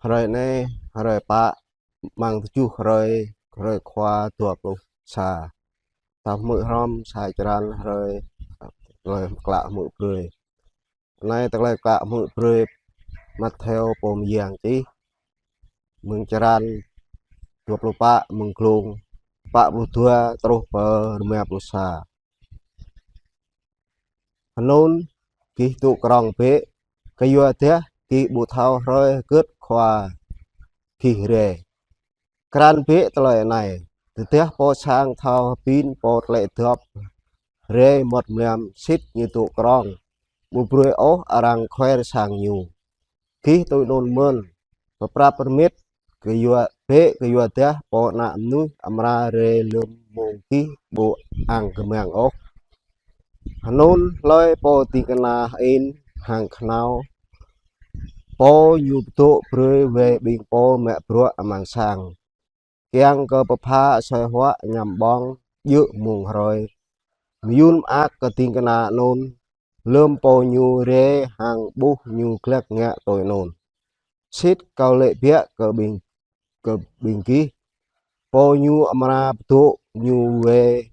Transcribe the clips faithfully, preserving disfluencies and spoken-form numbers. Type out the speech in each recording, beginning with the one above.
Hrơi anai, hrơi pă, amăng tơjuh hrơi, hrơi Khua dua pluh sa. Ta hmư̆ hrŏm sa črăn hrơi, hrơi klă hmư̆ brơi. Anai tơlơi klă hmư̆ brơi Mattheo pô mơyang čih. Mơ̆ng črăn dua pluh pă, mơ̆ng glông pă pluh dua truh pơ rơma pluh sa. Anŭn gih dŏ krŏng bĕ, kơyua dah gih ƀu thâo hrơi hơgĕt Khua gih rai. Krăn bĕ tơlơi anai, tơdah pô sang thâo hơbĭn pô tlĕ dŏp rai mŏt mlam sĭt ñu dŏ krŏng, ƀu brơi ôh arăng khoer sang ñu. Gih tui anŭn mơ̆n, pơprăp rơmet kơyua, bĕ kơyua dah Pô Ană Mơnuih amra rai lơ̆m mông gih ƀu ang kơmang ôh. Anŭn hlơi pô ding kơna hơĭn hăng khnâo, pô ñu pơdŏ brơi wai ƀing pô mă bruă amăng sang, kiăng kơ pơpha asơi huă añăm ƀơ̆ng djơ̆ mông hrơi. Mơyŭn mơak kơ ding kơna anŭn, lơ̆m pô ñu rai hăng ƀuh ñu glăk ngă tui anŭn. Sĭt kâo laĭ biă kơ ƀing, kơ ƀing gih, pô ñu amra pơdŏ ñu wai,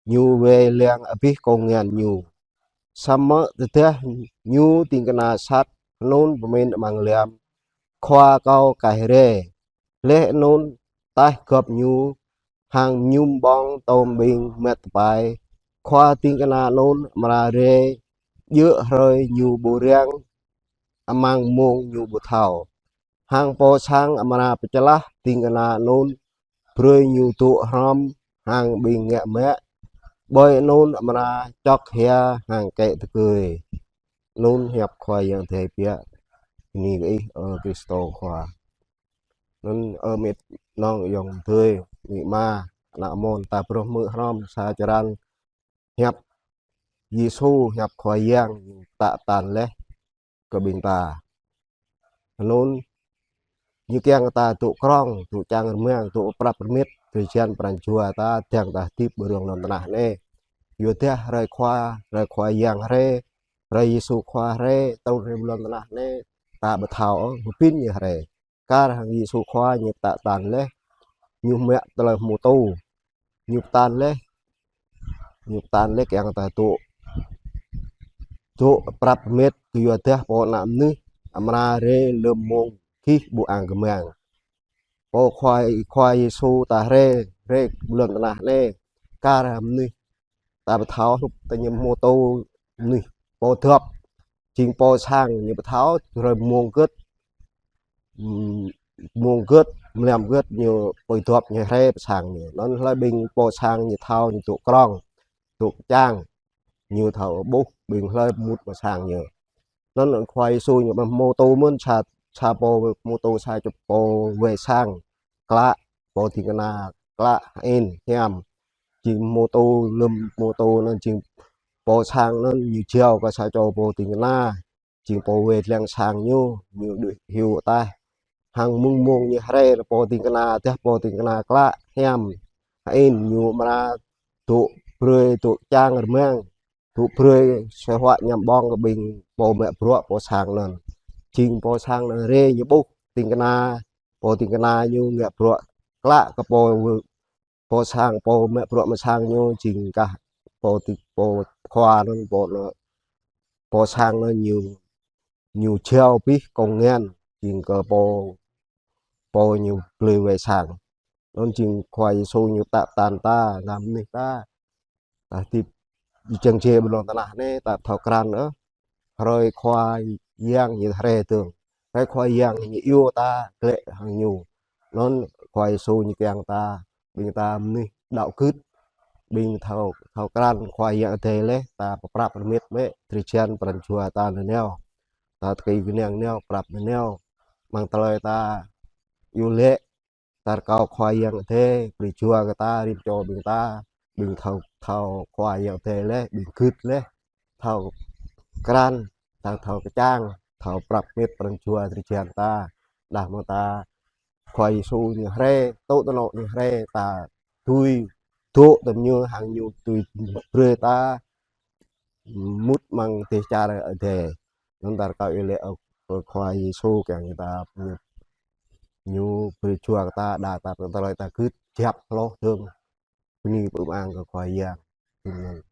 ñu wai lăng abih kông ngăn ñu. Samơ̆ tơdah ñu ding kơna sat, anŭn pơmĭn amăng lăm, Khua kâo kaih rai, laih anŭn taih gŏp ñu, hăng mơñum ƀơ̆ng tŏm ƀing mĕt tơpai, Khua ding kơna anŭn amra rai djơ̆ hrơi ñu ƀu răng, amăng mông ñu ƀu thâo. Hăng pô sang amra pơčlah ding kơna anŭn, brơi ñu dŏ hrŏm hăng ƀing ngă mă, ƀơi anŭn amra čŏk hia hăng kĕ tơgơi. Anŭn hiăp Khua Yang Adai biă. Bơni kơ Ih, ơ Krist Khua. Anŭn ơ mĕt nong ayŏng adơi, amĭ ama, ană mơ̆n, ta phrâo hmư̆ hrŏm sa črăn hiăp Yêsu, hiăp Khua Yang tă tăn laih kơ ƀing ta. Anŭn ñu kiăng ta dŏ krŏng, dŏ čang rơmang, dŏ pơprăp rơmet, drơi jăn pran jua ta, dơ̆ng ta hơdip ƀơi rŏng lŏn tơnah anai. Yua dah hrơi Khua, hrơi Khua Yang rai, hrơi Yêsu Khua rai, truh rai ƀơi lŏn tơnah anai, ta ƀu thâo ôh hơbĭn ñu rai. Kar hăng Yêsu Khua ñu tă tăn laih, ñu mă tơlơi hmâo tŭ, ñu pơtăn laih, ñu pơtăn laih kiăng ta dŏ, dŏ pơprăp rơmet kơyua dah Pô Ană Mơnuih amra rai lơ̆m mông gih ƀu ang kơmang. Pô Khua, Khua Yêsu ta rai, rai ƀơi lŏn tơnah anai, kar hăng mơnuih ta ƀu thâo hrup ta ñu hmâo tŭ mơnuih pô dŏp. Jing pô sang ñu ƀu thâo hrơi mông hơgĕt, ưm, mông hơgĕt, mlam hơgĕt ñu pô dŏp ñu rai pơ sang ñu. Anŭn hlơi ƀing pô sang ñu thâo ñu dŏ krŏng, dŏ čang, ñu thâo ƀuh ƀing hlơi mŭt pơ sang ñu. Anŭn Khua Yêsu ñu ƀu hmâo tŭ mơ̆n sa, sa pô hmâo tŭ sa čô pô wai sang klă, pô ding kơna klă hơĭn hiam. Jing hmâo tŭ, lơ̆m hmâo tŭ anŭn jing pô sang anŭn ñu jao kơ sa čô pô ding kơna, jing pô wai lăng sang ñu, ñu đuaĭ hyu ataih. Hăng mơ̆ng mông ñu rai pô ding kơna, dah pô ding kơna klă hiam hơĭn, ñu amra dŏ brơi, dŏ čang rơmang, dŏ brơi asơi huă añăm ƀơ̆ng kơ ƀing pô mă bruă pô sang anŭn. Jing pô sang anŭn rai ñu ƀuh ding kơna, pô ding kơna ñu ngă bruă klă kơ pô, pô sang, pô mă bruă mơ̆ng sang ñu, jing kah pô ding, pô khua anŭn, pô anŭn, pô sang anŭn ñu, ñu jao abih kông ngăn, jing kơ pô, pô ñu blơi wai sang. Anŭn jing Khua Yêsu ñu tă tăn ta, ngă mơnuih ta, ta hơdip jing jĕ ƀơi lŏn tơnah anai, ta thâo krăn ôh hrơi Khua Yang ñu rai dơ̆ng. Hrơi Khua Yang ñu iâu ta glaĭ hăng ñu. Anŭn Khua Yêsu ñu kiăng ta, ƀing ta mơnuih đaŏ gưt, ƀing thâo, thâo krăn Khua Yang Adai laih, ta pơprăp rơmet bĕ drơi jăn pran jua ta nanao. Ta tơkui kơnang nanao, pơprăp nanao. Amăng tơlơi ta iâu laĭ, ta rơkâo Khua Yang Adai brơi jua kơ ta, rĭm čô ƀing ta, ƀing thâo, thâo Khua Yang Adai laih, ƀing gưt laih, thâo krăn, ta thâo kơčang, thâo pơprăp rơmet pran jua drơi jăn ta. Đah mơ̆ng ta Khua Yêsu ñu rai, tŭ tơnŏ ñu rai, ta tui dŏ tơm ñu hăng ñu tui brơi ta mŭt amăng dêh čar Adai. Anŭn ta rơkâo iâu laĭ ơ kơ Khua Yêsu kiăng kơ ta ñu, ñu brơi jua kơ ta, đa ta, ta tơlơi ta gưt jăp hloh dơ̆ng. Bơni pơang kơ Khua Yang. Amen.